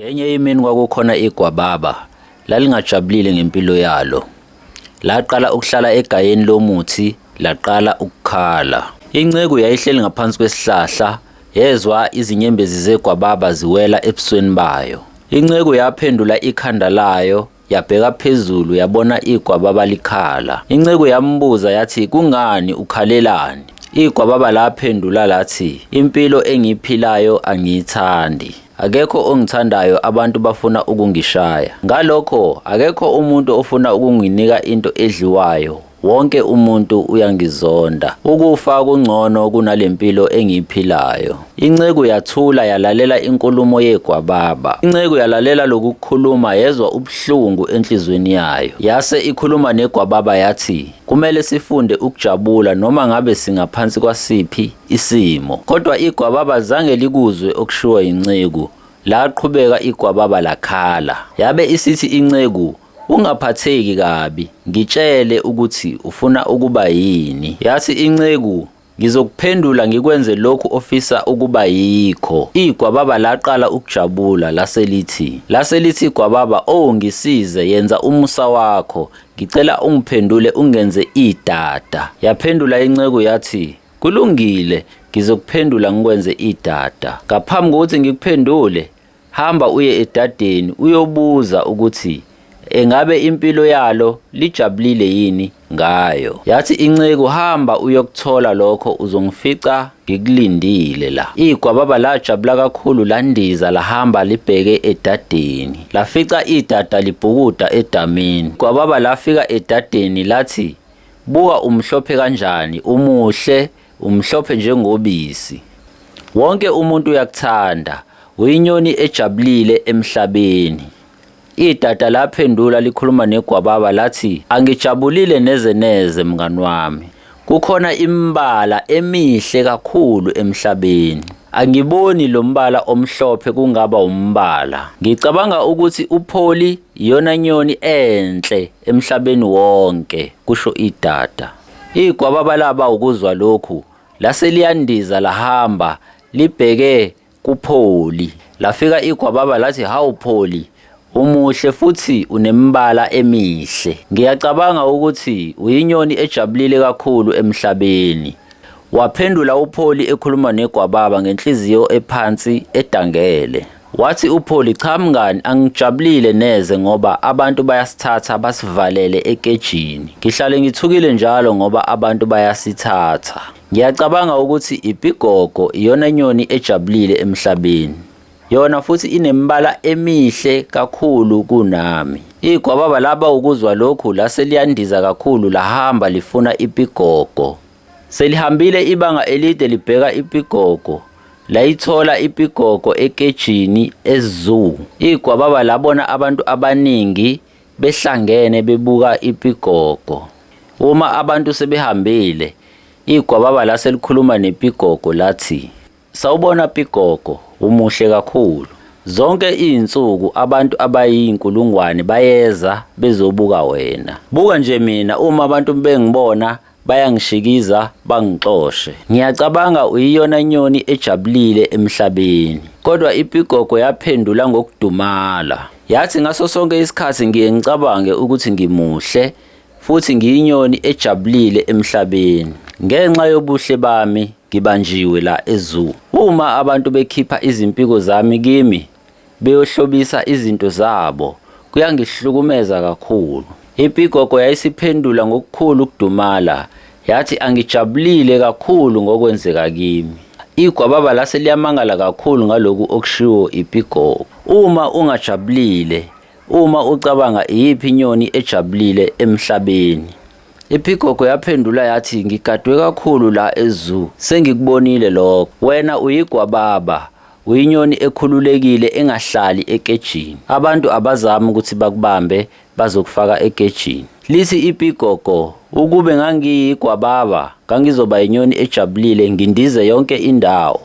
Ngenye imini kwakukhona igwababa, lalingajabulile ngempilo yalo. Laqala ukuhlala egayeni lomuthi, laqala ukukhala. Inceku yayihleli ngaphansi kwesihlahla, yezwa izinyembezi zegwababa ziwela ebusweni bayo. Inceku yaphendula ikhanda layo, yabheka phezulu yabona igwababa likhala. Inceku yambuza yathi, kungani ukhalelani? Igwababa laphendula lathi, impilo engiyiphilayo angiyithandi. Akekho ongithandayo, abantu bafuna ukungishaya. Ngalokho akekho umuntu ofuna ukunginika into edliwayo. Wonke umuntu uyangizonda. Ukufa kungcono kunalempilo engiyiphilayo. Inceku yathula yalalela inkulumo yegwababa. Inceku yalalela lokukhuluma yezwa ubuhlungu enhlizweni yayo. Yase ikhuluma negwababa yathi, kumele sifunde ukujabula noma ngabe singaphansi kwasiphi isimo. Kodwa igwababa zange likuzwe okushiwo yinceku. Laqhubeka igwababa lakhala. Yabe isithi inceku, ungaphatheki kabi, ngitshele ukuthi ufuna ukuba yini. Yathi inceku, ngizokuphendula ngikwenze lokhu ofisa ukuba yikho. Igwababa laqala ukujabula lase lithi, lase lithi igwababa, oh ngisize, yenza umusa wakho, ngicela ungiphendule ungenze idada. Yaphendula inceku yathi, kulungile, ngizokuphendula ngikwenze idada. Ngaphambi kokuthi ngikuphendule, hamba uye edadeni uyobuza ukuthi engabe impilo yalo lijabulile yini ngayo. Yathi inceku, hamba uyokuthola lokho, uzongifica ngikulindile la. Igwababa lajabula kakhulu, landiza lahamba libheke edadeni. Lafica idada libhukuda edamini. Igwababa lafika edadeni lathi, buka umhlophe kanjani, umuhle, umhlophe njengobisi. Wonke umuntu uyakuthanda, uyinyoni ejabulile emhlabeni. Idada laphendula likhuluma negwababa lathi, angijabulile neze neze mngani wami. Kukhona imibala emihle kakhulu emhlabeni. Angiboni lo mbala omhlophe kungaba umbala. Ngicabanga ukuthi upholi iyona nyoni enhle emhlabeni wonke, kusho idada. Igwababa laba ukuzwa lokhu, lase liyandiza lahamba libheke kuPholi. Lafika igwababa lathi, hawu Pholi, umuhle futhi unemibala emihle. Ngiyacabanga ukuthi uyinyoni ejabulile kakhulu emhlabeni. Waphendula uPholi ekhuluma negwababa ngenhliziyo ephansi edangele. Wathi uPholi, cha mngani, angijabulile neze ngoba abantu bayasithatha basivalele ekejini. Ngihlale ngithukile njalo ngoba abantu bayasithatha. Ngiyacabanga ukuthi ipigogo iyona nyoni ejabulile emhlabeni. Yona futhi inemibala emihle kakhulu kunami. Igwababa laba ukuzwa lokhu lase liyandiza kakhulu lahamba lifuna ipigogo. Selihambile ibanga elide libheka ipigogo. Layithola ipigogo ekejini e-zoo. Igwababa labona abantu abaningi behlangene bebuka ipigogo. Uma abantu sebehambile, igwababa lase likhuluma nepigogo lathi, sawubona pigogo, umuhle kakhulu. Zonke izinsuku abantu abayinkulungwane bayeza bezobuka wena. Buka nje mina, uma abantu bengibona bayangishikiza bangixoshe. Ngiyacabanga uyiyona nyoni ejabulile emhlabeni. Kodwa ipigogo yaphendula ngokudumala. Yathi ngaso sonke isikhathi ngiye ngicabange ukuthi ngimuhle futhi ngiyinyoni ejabulile emhlabeni. Ngenxa yobuhle bami ngibanjiwe la e-zoo. Uma abantu bekhipha izimpiko zami kimi beyohlobisa izinto zabo, kuyangihlukumeza kakhulu. Ipigogo yayisiphendula ngokukhulu ukudumala, yathi angijabulile kakhulu ngokwenzeka kimi. Igwababa lase liyamangala kakhulu ngaloku okushiwo ipigogo. Uma ungajabulile, uma ucabanga iyiphi inyoni ejabulile emhlabeni? Ipigogo yaphendula yathi, ngigadwe kakhulu la e-zoo, sengikubonile lokho. Wena uyigwababa, uyinyoni ekhululekile engahlali ekejini. Abantu abazami ukuthi bakubambe bazokufaka ekejini. Lithi ipigogo, ukube ngangiyigwababa, ngangizoba inyoni ejabulile ngindize yonke indawo.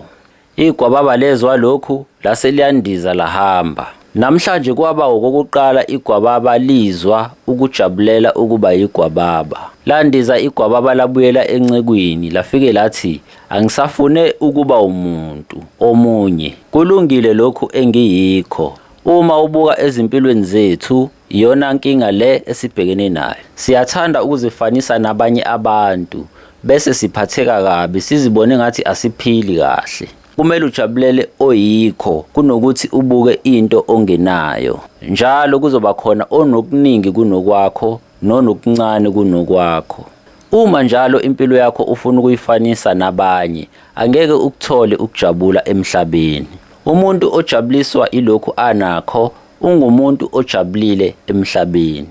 Igwababa lezwa lokhu lase liyandiza lahamba. Namhlanje kwaba okokuqala igwababa lizwa ukujabulela ukuba yigwababa. Landiza igwababa labuyela encekwini, lafike lathi, angisafune ukuba umuntu omunye. Kulungile lokhu engiyikho. Uma ubuka ezimpilweni zethu, iyona nkinga le esibhekene nayo. Siyathanda ukuzifanisa nabanye abantu bese siphatheka kabi sizibone ngathi asiphili kahle. Kumele ujabulele oyikho kunokuthi ubuke into ongenayo. Njalo kuzoba khona onokuningi kunokwakho nonokuncane kunokwakho. Uma njalo impilo yakho ufuna ukuyifanisa nabanye, angeke ukuthole ukujabula emhlabeni. Umuntu ojabuliswa ilokhu anakho ungumuntu ojabulile emhlabeni.